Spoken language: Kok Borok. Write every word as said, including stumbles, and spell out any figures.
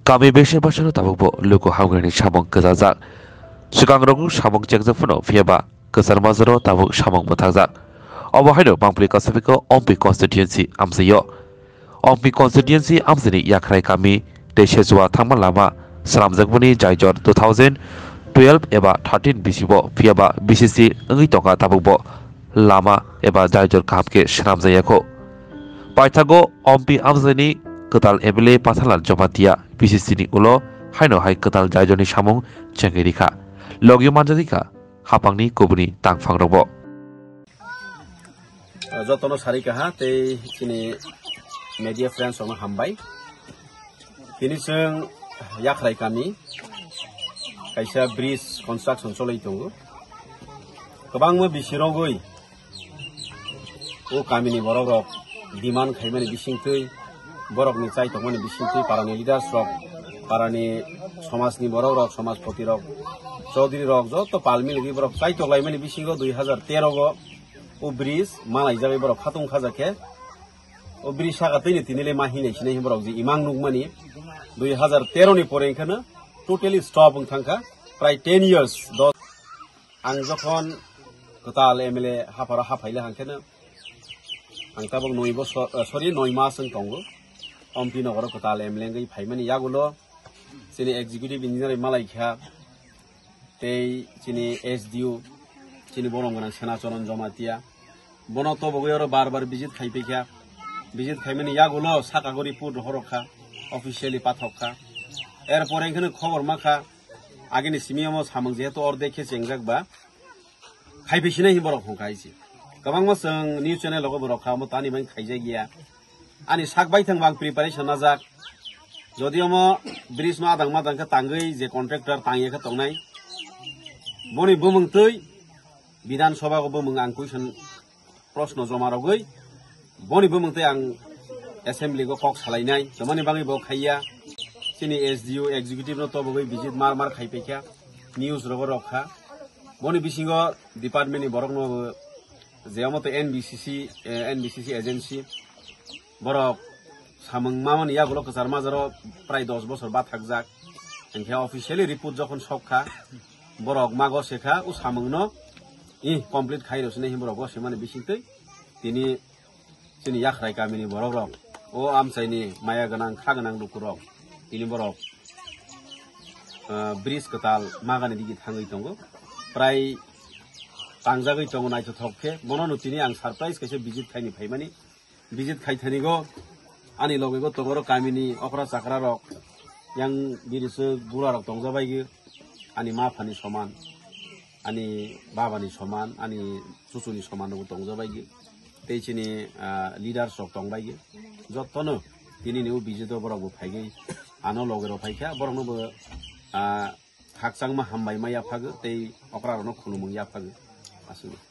Kami bese basano tabukbo luku hamgani samung kwchajak. Swkangrokno samung chengjak phano phiyaba kwchar majaro tabuk samung mwthakjak. Obo haino Mangpili Kasabiko Ompi constituency amchaio. Ompi constituency amchaini Yakhrai kami tei Sechua thangma lama swnamjakmani jaijor two thousand twelve eba thirteen bisibo phiyaba B C C wngwi tongkha tabukbo lama eba jaijor kaham khe swnamjakya kho. Paithago Ompi amchaini kwtal M L A Pathanlal Jamatia B C C ni ulo haino hai kwtal jaijorni samung chengwi rikha. Logio manjadi kha hapangni kubuni tangphangrokbo. Jotono sari kaha tei chini media friends rokno hambai. Tini chwng Yakhrai kami kaisa bridge construction cholwi tongo. Kwbangma bisirogwi o kamini borok rok demand khaimani bisingtwi, borokni chai tongmani bisingtwi, parani leaders rok, parani somajni borok rok, somajpoti rok, chaudhuri rok, joto pal miligwi borok chai toklaimani bisingo dui hazar tero go o bridge malaijagwi borok khatung khajak khe. O bridge saka tini tini le ma hinai sinai borok je imang nukmani dui hazar tero ni pore enkhana totally stop wng thangkha, prai ten years, dos. Ang jokhon kwtal M L A hapharo haphaile hangkheno ang tabuk noi bosor, eh, sorry, noi mas wng tongo. Ompi nogoro kwtal M L A wngwi phaimani yagulo chini executive engineer malaikha, tei chini S D O, chini borom gwnang Senacharan Jamatia. Bono tobogwi oro bar bar visit khai paikha. Visit khaimani yagulo saka gori report rohorokha, officially pathokha. Erpore enkheno khobor makha, agini simi omo samung jehetu ordek khe chengjak ba, khai phi sinai hin borok hongkha hai se. Kwbangma chwng news channel rogo bo rokha, omo tani bai khaijak ya. Ani sak baithang bang preparation najak. Jodi omo bridge no adang madang khe tangwi je contractor tangya khe tongnai. Boni bumung twi Bidhan Sabha o bumung ang question proshno joma rogwi boni bumung twi ang assembly go kok salainai. Jomani bangwi bo khaiya. Chini S D O executive no tobogwi visit mar mar khai paikha. News rogo rokha. Boni bisingo department ni borok no je omo to N B C C, eh, N B C C agency borok samung mamani yagulo kwchar majaro prai dos bosor bathakjak. Hinkhe officially report jokhon sokha, borok mago sekha, o samungno, ih, complete khai rw sinai hin borok go semani bisingtwi tini chini Yakhrai kamini borok rok, o amchaini maya gwnang, kha gwnang lukurok, tini borok, ah, bridge kwtal magani digi thangwi tongo. Prai tangjagwi tongo naithothok khe. Bono no tini ang surprise kaisa visit khaini phaimani. Visit khai thani go ani loge go tongoro kamini okra chakra rok, yang biri se bura rok tongjabaigi, ani ma phani soman, ani baba ni soman, ani chuchu ni soman rok tongjabaigi, tei chini, ah, leaders rok tongbaigi. Jotono tini ni o visit o borok bo phaigwi ano loge rok phaikha, borok no bo, ah, khakchangma hambai ma yaphago tei okra rok no khulumung yaphago. Aswk.